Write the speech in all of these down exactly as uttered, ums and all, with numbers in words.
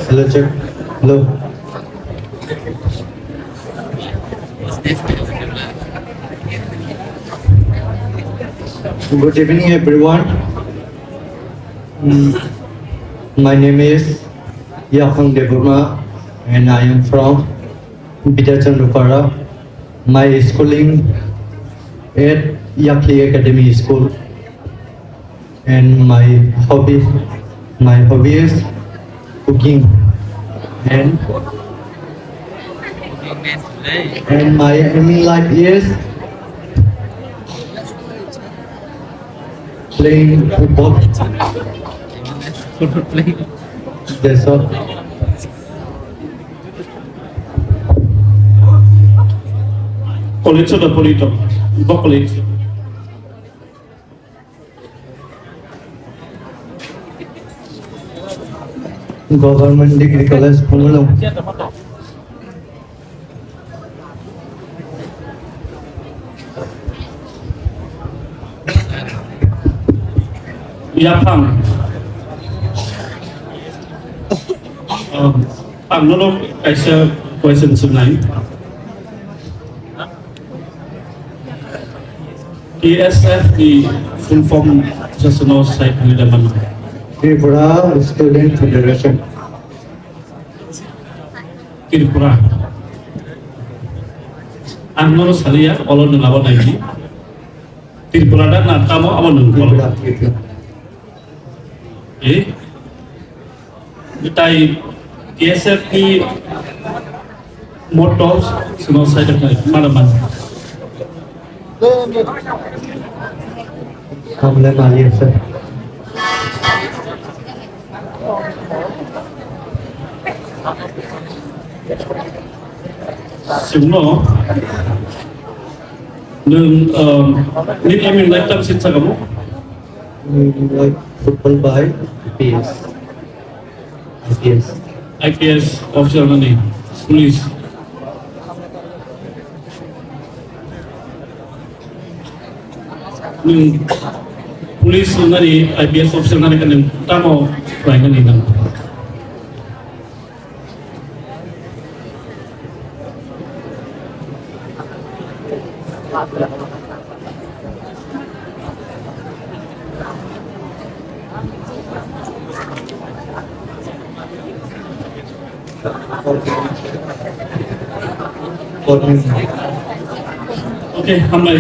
Hello, check. Hello. Good evening, everyone. Mm, my name is Yaphang Debbarma, and I am from Bidya Chandra Para. My schooling at Yakli Academy School. And my hobby, my hobby is cooking. And, and my aim in life is playing football. That's all. College o da pori to, bo college. Government Degree College, Khumulwng. Yaphang. Um, ang nono kaisa question swngnai. T S F ni full form sasano sai khani da mano. Tripura Student Federation. Tripura. Ang nono saliya, olo nwng abo naidi. Tripura da na tamo abo nwng kolo. Tripura, Tripura. Eh? Tai T S F ni motto sino sai da kai, mana man. Hamle mali ase. Sino, nwng, um, nini aim in life tamo sitsa kamo? Mm, like football by I P S. I P S. I P S officer nani, police. Nwng police nani, I P S officer nani khe nwng tamo khlai nani nang? Okay, hambai.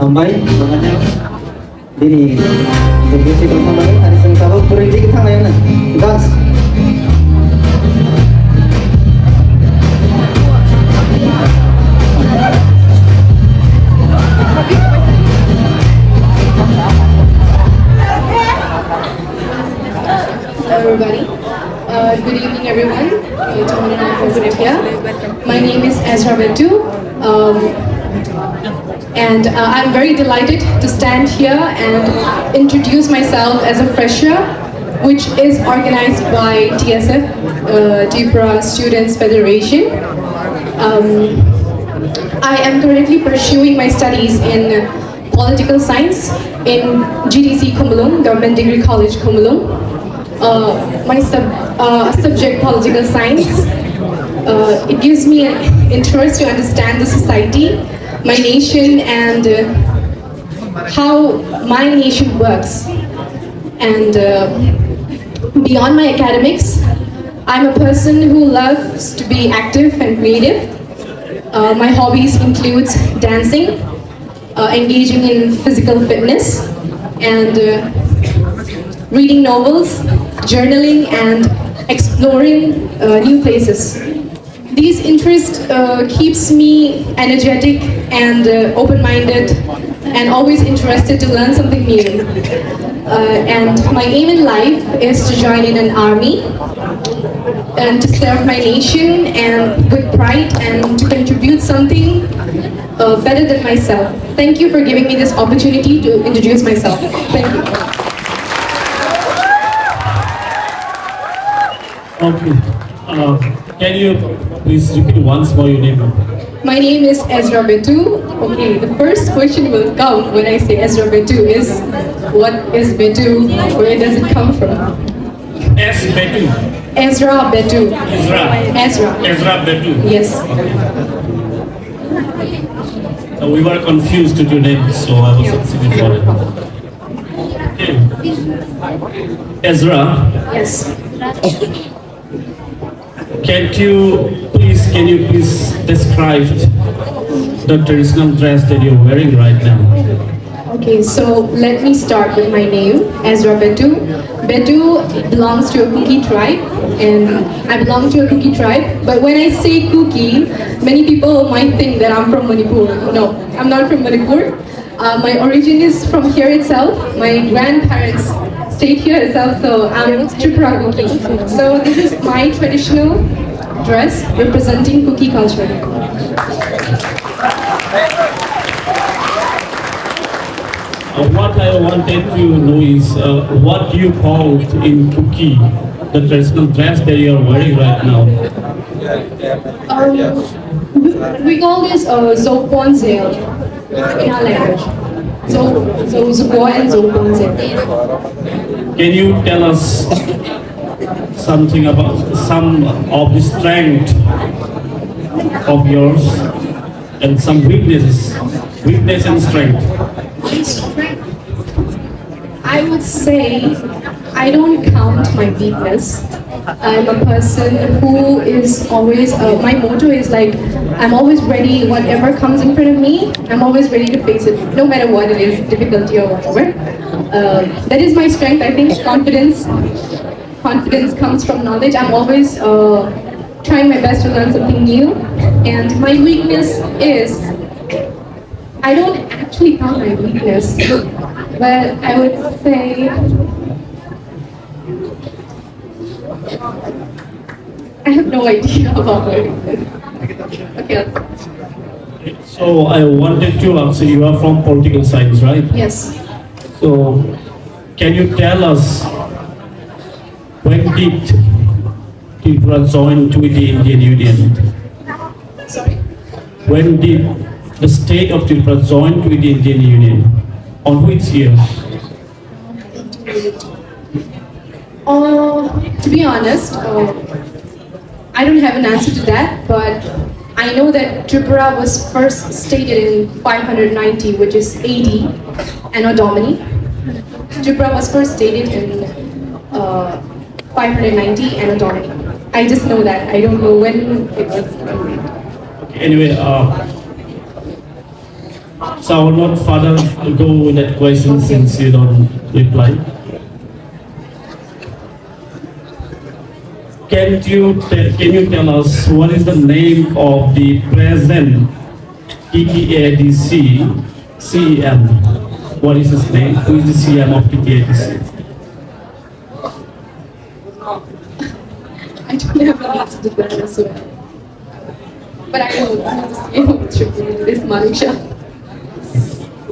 Hambai, bangano bini bisi tongthok bai, ari seng tabuk puri digi thanglaina. Dance. Hello, everybody. Uh, good evening, everyone. Uh, to all of us here. My name is Ezra Betu. Um, and, uh, I'm very delighted to stand here and introduce myself as a fresher, which is organized by T S F, uh, Tripura Students Federation. Um, I am currently pursuing my studies in political science in G D C Khumulwng, Government Degree College Khumulwng. Uh, my sub, uh, subject political science. Uh, it gives me an interest to understand the society, my nation, and, uh, how my nation works. And, uh, beyond my academics, I'm a person who loves to be active and creative. Uh, my hobbies includes dancing, uh, engaging in physical fitness, and, uh, reading novels, journaling, and exploring, uh, new places. These interests, uh, keeps me energetic and, uh, open-minded and always interested to learn something new. Uh, and my aim in life is to join in an army and to serve my nation and with pride and to contribute something, uh, better than myself. Thank you for giving me this opportunity to introduce myself. Thank you. Okay. Uh, can you please repeat once more your name? My name is Ezra Betu. Okay, the first question will come when I say Ezra Betu is, what is Betu? Where does it come from? S Betu. Ezra Betu. Ezra. Ezra. Ezra Betu. Yes. So we were confused with your name, so I was asking for it. Okay. Ezra, Yes. can you please can you please describe the traditional dress that you're wearing right now? Okay, so let me start with my name, Ezra Betu. Betu belongs to a Kuki tribe, and I belong to a Kuki tribe. But when I say Kuki, many people might think that I'm from Manipur. No, I'm not from Manipur. Uh, my origin is from here itself. My grandparents stayed here itself, so I'm Tripura Kuki. So this is my traditional dress representing Kuki culture. Uh, what I wanted to know is uh, what you call in Kuki the traditional dress that you are wearing right now. Um, we, we call this uh, Zoponzel in our language. So, so Zopo and Zoponzel. Can you tell us something about some of the strength of yours and some weaknesses, weakness and strength? I would say I don't count my weakness. I'm a person who is always, uh, my motto is like, I'm always ready, whatever comes in front of me, I'm always ready to face it, no matter what it is, difficulty or whatever. Uh, that is my strength, I think, confidence. Confidence comes from knowledge. I'm always uh, trying my best to learn something new. And my weakness is I don't actually count my weakness, but I would say I have no idea about my weakness. Okay. So I wanted to ask you, you are from political science, right? Yes. So can you tell us when did Tripura join with the Indian Union? Sorry. When did the state of Tripura join with the Indian Union? On which year? Uh, to be honest, uh, I don't have an answer to that, but I know that Tripura was first stated in five hundred ninety, which is A D, Anno Domini. Tripura was first stated in uh, five hundred ninety Anno Domini. I just know that. I don't know when it was. Okay, anyway, uh, so I will not further go with that question since you don't reply. Can you te- can you tell us what is the name of the present T T A D C C E M? What is his name? Who is the C E M of T T A D C? I don't have an answer to that as well. But I know who is the C E M of Tripura, this Manisha.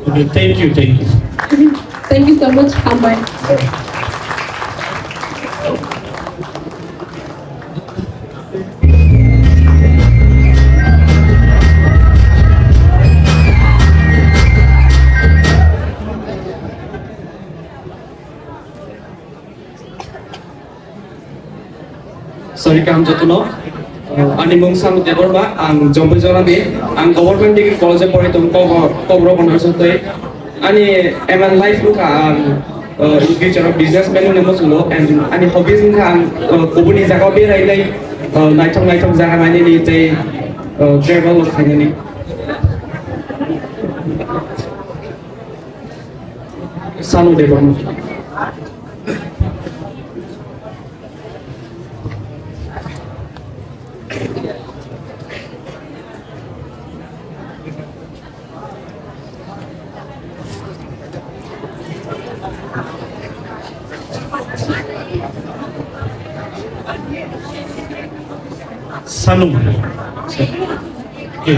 Okay, thank you, thank you. Thank you so much. Bye. Sorry, kaham jotono. Uh, ani mung Sanu Debbarma, ang Jombai Jorani, ang Government Degree College o pori tong Kokborok Honors tei ani aim in life wngkha ang uh, in future o businessman wngna muchungo, and ani hobbies wngkha ang uh, kubuni jaga o berai tei uh, naithok naithok jaga nainani tei uh, travel o khainani. Sanu Debbarma. Sanu. Okay.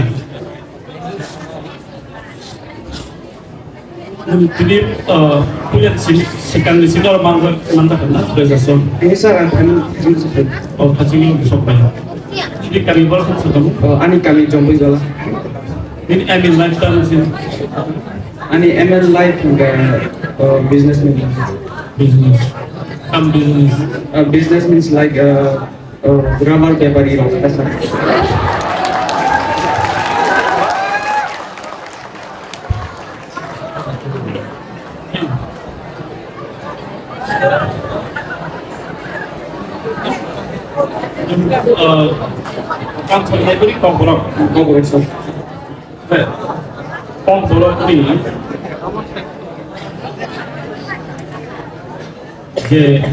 Nung tini uh, punya sini sekarang di sini orang mangga mangga kena sudah sesuatu. Ini sir, ang kami jing sa Oh, kacang yang besok banyak. Ini kami Bolsok Sotong. Oh, ani kami Jompuijala. Ini aim in life tamo se. Ani aim in life hwnkhe, oh, businessman. Business. Some business. Uh, business means like, uh, uh, rubber bepari rok, that's all. Kokborok ni je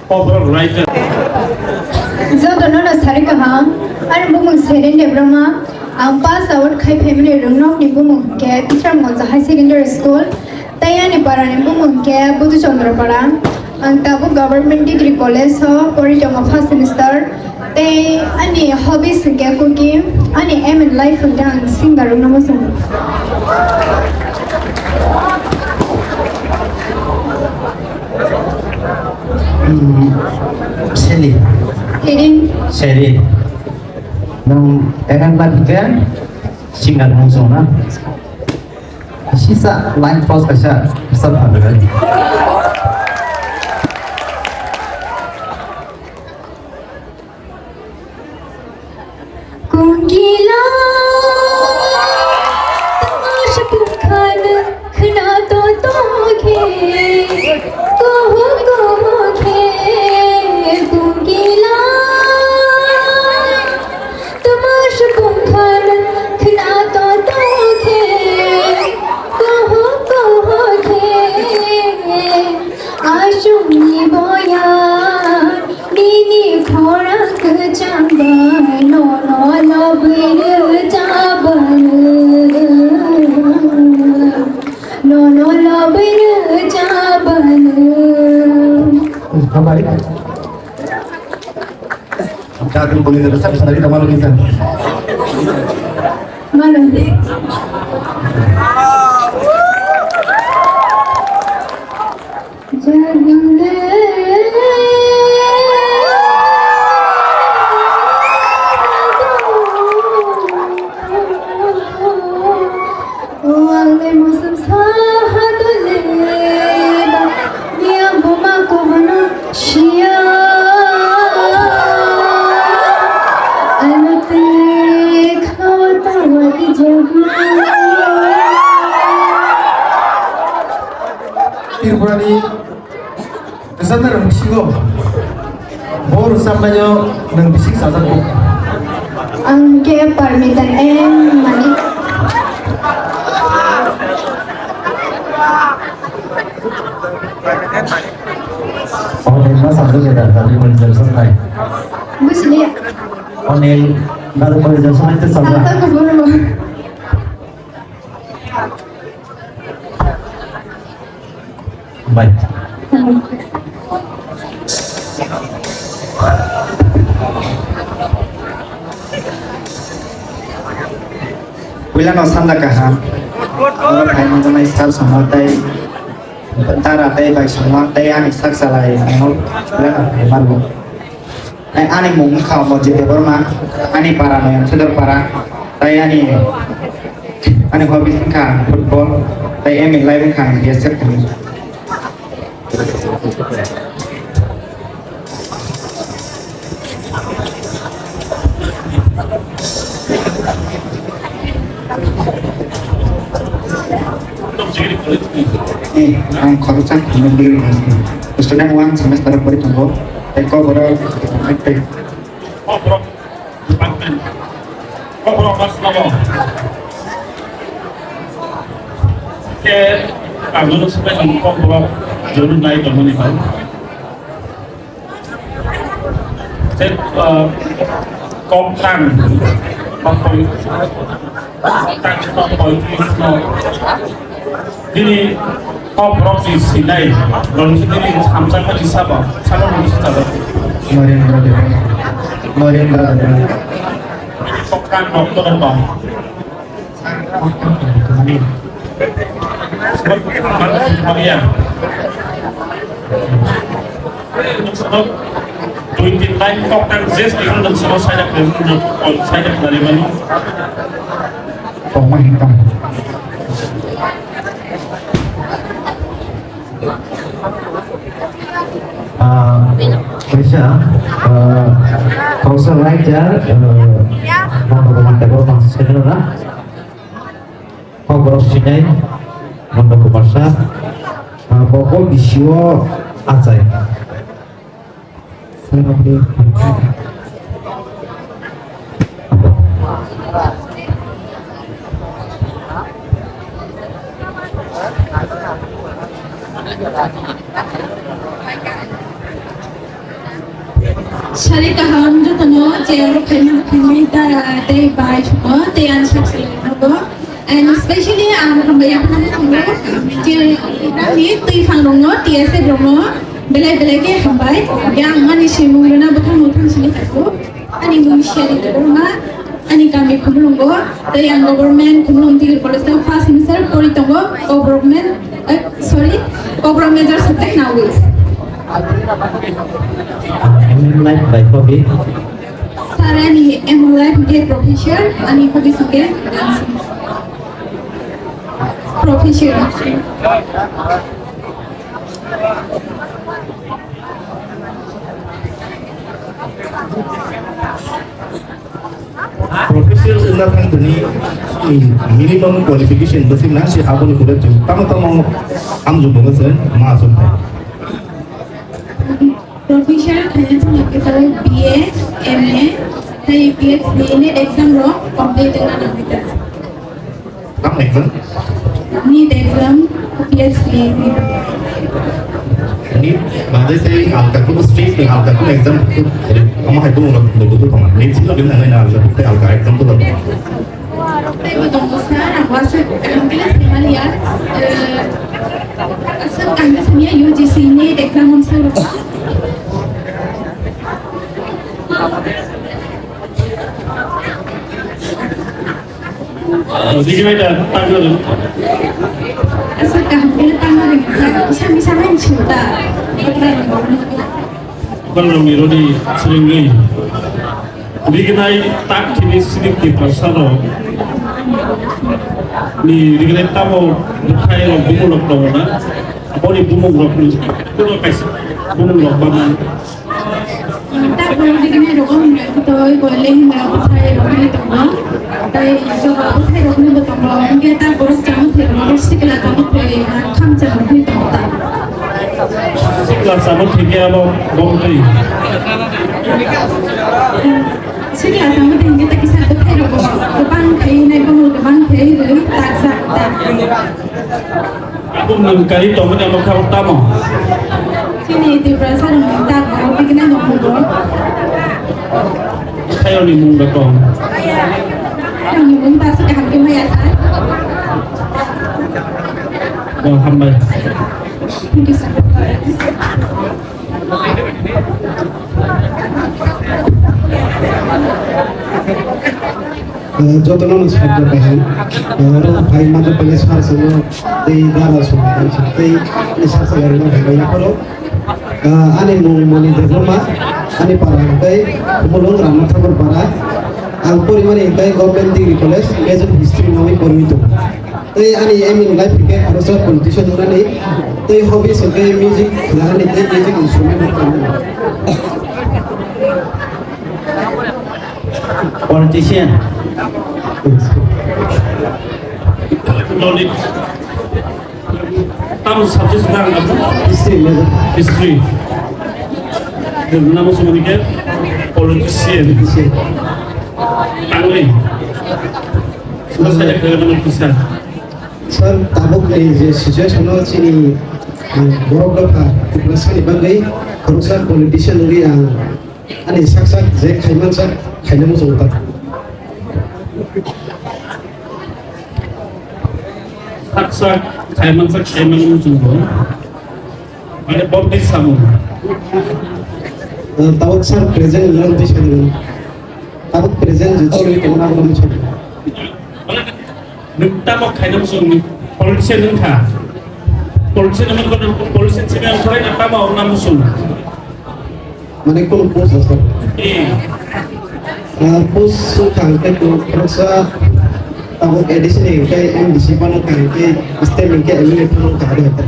Kokborok raida. Jotono no sari kaham, ani bumung Seren Debbarma, ang pass out khai phaimani rwngnokni bumung khe Bikramganj High Secondary School, tei ani parani bumung khe Budu Chandra Para. Ang tabuk Government Degree College o pori tongo first semester. Tei ani hobbies hwnkhe cooking, ani aim in life hwnkhe ang singer wngna muchungo. Hmm, Seli. Serin. Serin. Nwng aim in life hwnkhe singer wngna muchungo na? Sisa line cross kaisa, sir phalwi. Kungila, tama shapung khan khna to to khe, koho koho khe, kungila. Tamash pungkhan khna to to khe, koho koho khe, asungni boya nini khorang kwchang bai, nono lobwi rwchapani, nono lobwi rwchapani. Hambai. Jadwal boleh terus, saya bisa tadi kamar lagi, sir. Mana? Jadwal. O ang le mosam saha dole ba, niya buma kohono shiya. Ano te khawa tawa di jabu. Tripurani Rwchapnai rok bisingo bo rwchapnaino nwng bisi chajakgo? Ang khe Parmitan M Manik. Onil ma sajak ya da, Dadri Mani Jackson nai. Buji liya. Onil, Dadri Mani Jackson nai te sajak. Santa kubur. Bai. Puila no sanda kaham. Oro phai manjaknai sir somo tei dara tei bai somo tei ani sak salai ano puila no phai mango. Tei ani mung wngkha Omorjit Debbarma, ani para Noyon Sodor para, tei ani, ani hobbies wngkha football, tei aim in life wngkha ang B S F. Eh, ang khoroksa student one semester pori tongo. Tei kok borok, tei kok borok, kok borok mas nogo. Ke, ang nung sepe ang kok borok jono nai tongmani tong. Tei, ah, kok tang, kok poi-, kok tang, kok poitris no. Bini kok borok ni sinai, rong si bini samsakma ni sabo, sabo rong si sabo. Narendra Debbarma. Narendra Debbarma. Kok tang kok to tong. Twenty nine Koktan Zest Convention o sign up, sign up khlaimani. Tongma hinkam. Ah, kaisa, ah, kaisa writer, ah, Nanda Kumar Debbarma Bangsa Sekretarina. Kokborok sinai, Nanda Kumar Sir, ah, bo, bo bisio achai. Sari kaham jotono chair rok khaima khaimai ta tei bai sumo tei ang sak seleng nogo. And especially ang hambai yaphana thangwi je ni twi phang rokno T S F rokno belai belai khe hambai. Yang mani simung rwna bwthang bwthang sini thangkho. Ani mung Sherry Debbarma, ani kami Khumulwngo, tei ang government Khumulwng Degree College o first semester pori tongo, government, eh, sorry, government major subject nawi. Aim in life by hobby. Sir, ani aim in life ke profession, ani hobby ke dancing. Profession. Professional wngna thang tini, mm, minimum qualification bwswk nang si aboni khuda chwng tamo tamo amjwk tongo chwng ma aswk thai. Professional khaina thangwi khe B A, M A, tei P H D, NEET exam rok complete wngna nangwi ta. Tamo exam? NEET exam, P H D. NEET baade tei alka kuno state ni alka kuno exam omo hai bumung rok budu tongma. NEET silo bini nangnai na alka tei alka exam to tongma. Tei bo tongo sir, ang wasuk kaham khe saimaliya. Eh, aswk kaham khe samiya U G C NEET exam ang sir. Digi bai da tangna rw. Aswk kaham khe tangna rw, sami sami sini ta. Bukan rw ni rw ni sering ni. Rignai tak chini sidik di pasaro. Ni rignai tamo bukhai rok bumung rok tongo na. Aboni bumung rok ni kuno kaisa bumung rok bana. Tak bumung rignai rok bumung rok toi kole hinda bukhai rok ni tongo. Tai joba bukhai rok ni tongo. Hingke tak borok chamo thai rok sikla chamo thai kham chamo thai tongo ta. Sikla chamo thai ke abo bong twi. Sikla chamo thai hingke ta kisa bwthai rok bo kwbang thai nai bono kwbang thai rw tak jak ta. Abo nwng kari tongmani amo kha tamo? Chini Tiprasa rok tak borok biknai nokho bo. Thai rok ni mung da tong. Ang ni mung ta se kaham khe maya sa. Bo hambai. Thank you, sir. Eh, jotono no sabda kaham. Eh, oro phai mata pele sar sano tei dara song tei ni sar sano no hai ya poro. Eh, ani mung Moni Debbarma, ani para hingkai Khumulwng Rama Thakur para. Ang porimani hingkai Government Degree College, Major History nawi porwi tongo. Tei ani aim in life hingke khoroksa politician wngnani, tei hobbies hingke music khlainani tei music instrument rok tongmani. Politician. Yes. Tamo subject nang abo? History major. History. Namo sumani ke politician. Politician. Tangwi. Sir, tabuk ni je situation o chini, eh, borok dopha Tiprasa ni bagwi khoroksa politician wngwi ang ani sak sak je khaiman sak khaina muchungo ta. Sak sak khaiman sak khaimani muchungo. Mane bom twi samung. Eh, tabuk sir present wngwi twi samung. Tabuk present je choli tongna abo muchungo. Nwng tamo khaina muchung ni politician wng kha. Politician wng kha, politician simi ang thorai na tamo wng na muchung. Mane kunu post aswk. Ah, post wngkha hwnkhe kunu khoroksa tabuk A D C ni hwnkhe M D C phano wngkha hwnkhe state ni hwnkhe M L A phano wngkha hwnkhe.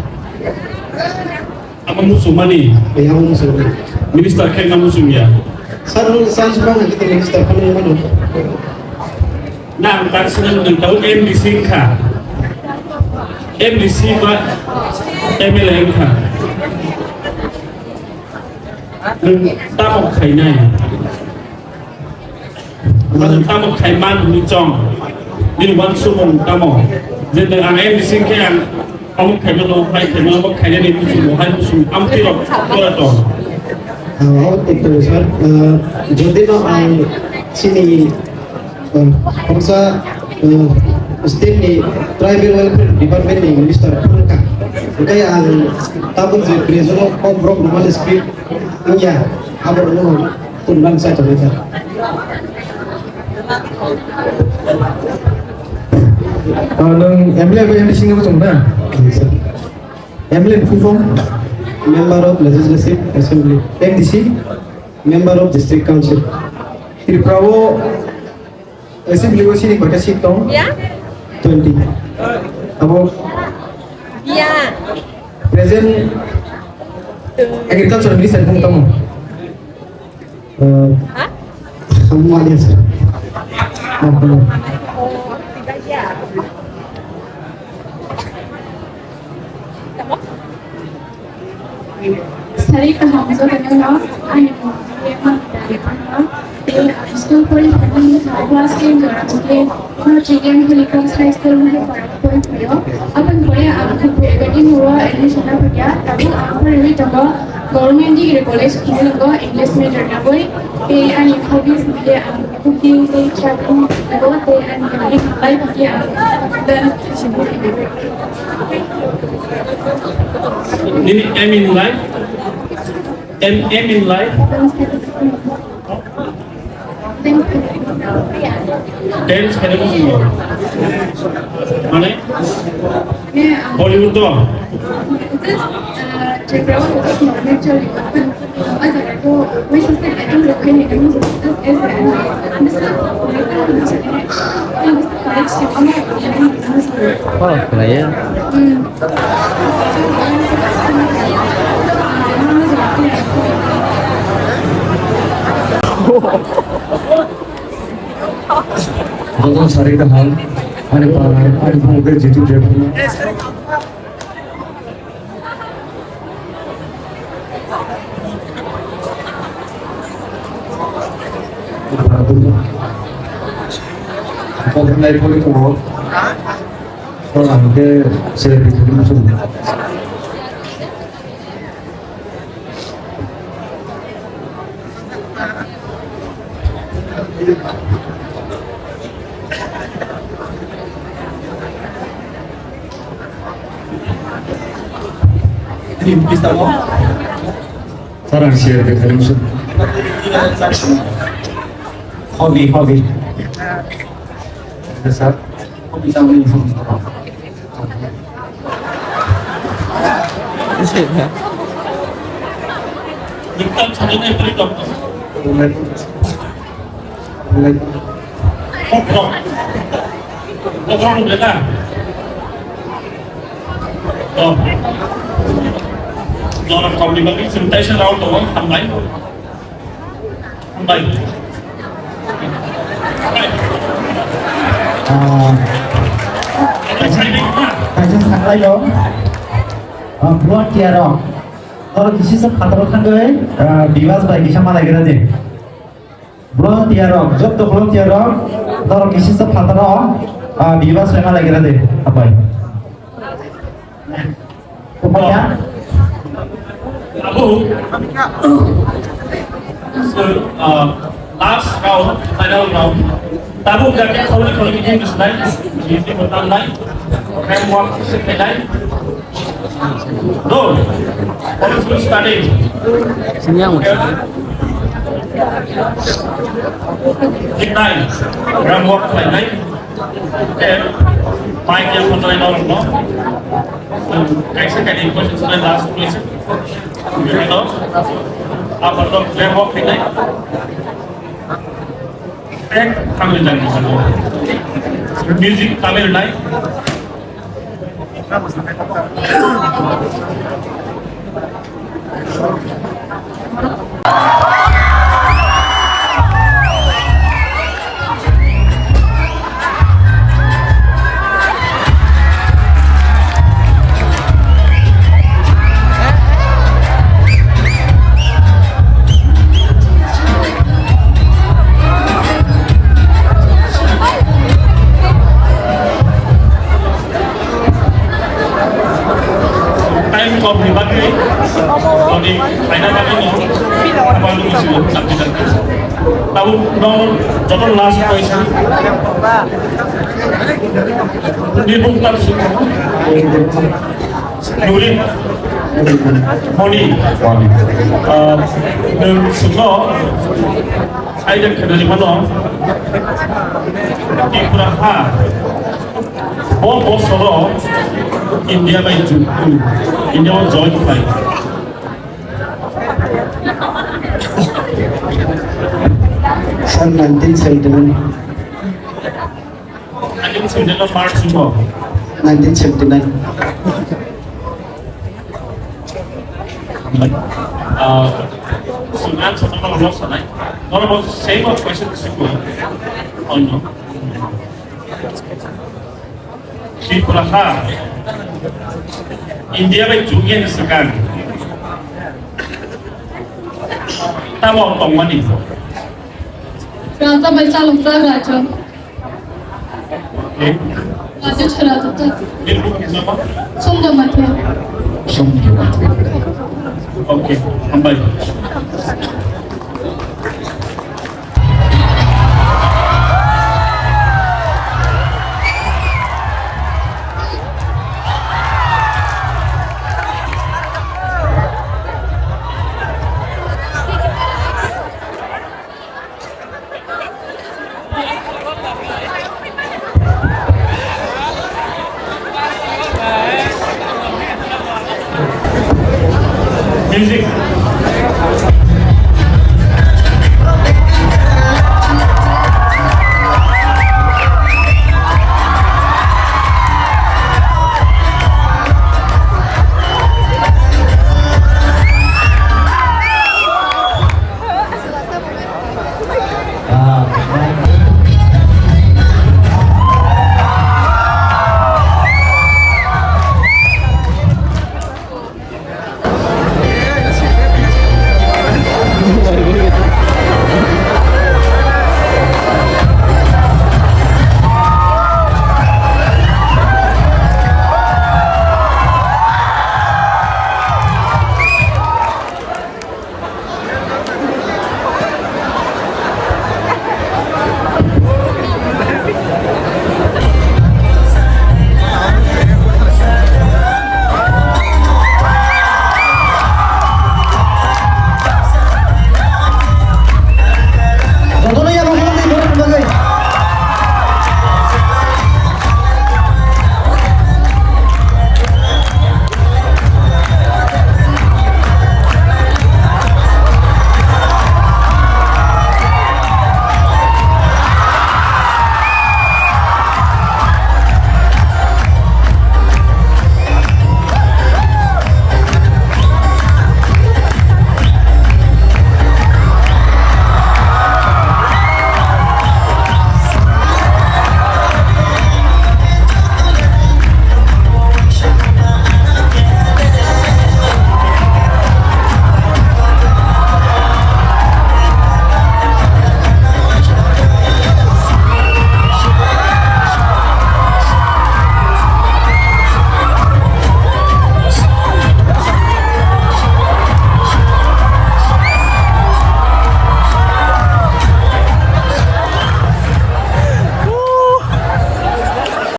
Amo muchungmani. Eh, amo muchungmani. Minister khe wngna muchungya. Sir, chance bang hwnkhe minister phano wngmano. Nang tak sini nang tahu M D C wngkha. M D C ba M L A wngkha. Nwng tamo khainai? Nwng tamo khaiman hwnwi chong? Nini uansukmung tamo? Je nwng ang M D C khe ang omo khaimano, hai khaimano, omo khainani muchungo, hai muchung amtwirok pora tong. Ah, omo tong, sir. Ah, jodi no ang chini Khoroksa, eh, state ni tribal welfare department ni minister phano wngkha. Hwnkhe ang tabuk je present o kok borok rwmani script wngya, aborokno tongmani chai tongnai kha. Ah, nwng M L A bai M D C ni bo tong na? Yes, sir. M L A ni full form? Member of Legislative Assembly. M D C, Member of District Council. Tripura o Assembly o sini koita seat tong? Ya. Twenty. Abo Ya. Present Agriculture Minister kung tamo? Eh, Ha? Ang mali sa. Ang mali. Oh, tidak ya. Tamo? Sari kaham jotono, ani mungkhe Mangda Rengma, tei school poriphaimani class ten jora mungkhe North Indian Holy Cross High School mungkhe poriphaio. Aboni pore ang Khumphai Academy o admission laphaiya, tabuk ang poriwi tongo Government Degree College Khumulwngo English major nagwi, tei ani hobbies mungkhe ang cooking tei traveling tongo, tei ani life mungkhe ang dance. Nini aim in life? Aim, aim in life? Dance khaina muchungo. Mane? Bollywood do? Oh, khlaiya. Joto sari kaham, ani para, ani bumung khe Jitu Debbarma. Kotornai pori tongo. Oro ang khe se Sarang share de kharim su. Hobby, hobby. Sir, hobby sa wngwi. Nokthar sajani bwrwi rok. Kokrok. Kokrok wngkha na? Oh. Norok kokni bagwi chwng taisa round tongo, hambai. Hambai. Ah, kaisa, kaisa saklaio. Ah, volunteer rok. Norok kisi se phataro thangwi, ah, Bibas bai kisa malai gra di. Volunteer rok, jotto volunteer rok, norok kisi se phataro, ah, Bibas bai malai gra di. Hambai. Upaya? Abu. So, uh, last round, final round. Tabuk jake khawle khawle meeting khlai, meeting khwlai, framework se khlai. Do. What is good study? Sini yang. Khlai, framework khlai. Eh, mic yang khwlai no. Kaisa kaini question swnai, last question. Hello. Apa to, lemo khainai. Ek Tamil jani. Music Tamil nai. Time kom ni bagwi, toni kaina bagwi no, abang ni sini tapi tak. Tahu no, joto last question. Ni bung tak sih. Nuri. Moni. Ah, nwng swkno, aida khwnani mano. Tripura ha. Bo bosoro India bai ju-, India o join khlai. Sir, nineteen seventy-nine. Nineteen seventy-nine March mo. Nineteen seventy-nine. Ah, so answer number one sanai. Normal same of question siko. Oh no. Tripura ha. India bai jugya ni sekan. Tamo tongmani. Rata bai chalok jaga chong. Raja chhara jata. Sumda mathe. Okay, hambai. Music.